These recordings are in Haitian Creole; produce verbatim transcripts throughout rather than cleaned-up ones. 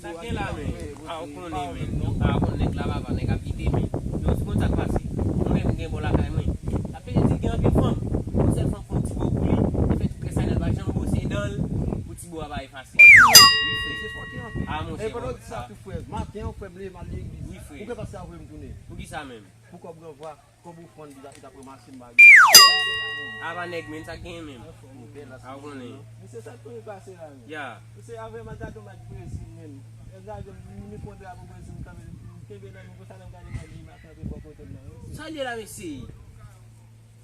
Sa gen la, men. A, ou konnen, men. A, ou konnen nèg la, papa, nèg ap kite, men. Yo, ti konn sa k pase. Mwen menm, m gen bò lakay mwen. Sa vle di, gen anpil fanm. Yon sèl fanm fè yon ti bò pou li. Li fè tout kè sa, li pa janm bwose dan l. Pou ti bò a pa efase. Wi, frè. A, monchè, bon, sa. Wi, frè. Ou gen pase avè m tounen. Poukisa menm? Pou kòb ranvwa. Kòb ofrann li t ap ranmase m bagay. Apa nèg, men, sa k genyen menm? A, ou konnen. Mesye, sa k konnen pase la, men. Ya. Mesye, a vrèman gade yon match Brezil, men. Lè m gade, m, m pran drapo Brezil, m kanpe, m kenbe nan men konsa, lè m gade nèg li, m a kanpe bò kote m nan, mesye. Sa l ye la, mesye?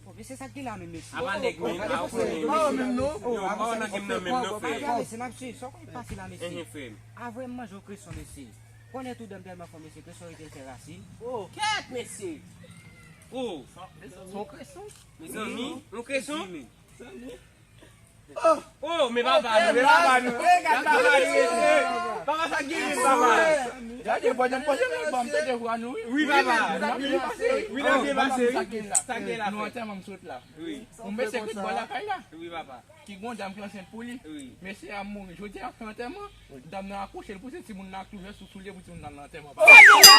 Bon, mesye, sa k gen la menm, mesye? Apa nèg, men, a, ou konnen, men. Yo, pa nan game nan menm, non, frè. Mesye, n ap swiv, sa w konnen pase la, mesye? Enhen, frè m. A vrèman manje yon kreson, mesye. Konnen tou dan m tèlman fò, mesye, kreson rete l fè rasin. Oh, kèt, mesye! Oh! Son kreson? Mezanmi, yon kreson? Oh, men papa nou, men papa nou. Gad papa nou, mesye. Papa, sa gen, papa. Gade, bon, m poze m ban m tete vwa nou, wi. Wi, papa. Wi, nan byen pase, wi. Sa gen la, frè. Nou antèman m sot la. Wi. Yon mesye ki t bò lakay la. Wi, papa. Ki gon dam ki ansent pou li. Wi. Mesye a mouri. Jodi a fè antèman. Dam nan akouche, li pouse timoun nan ak tou vès sou soulye pou timoun nan nan antèman. Sa gen la?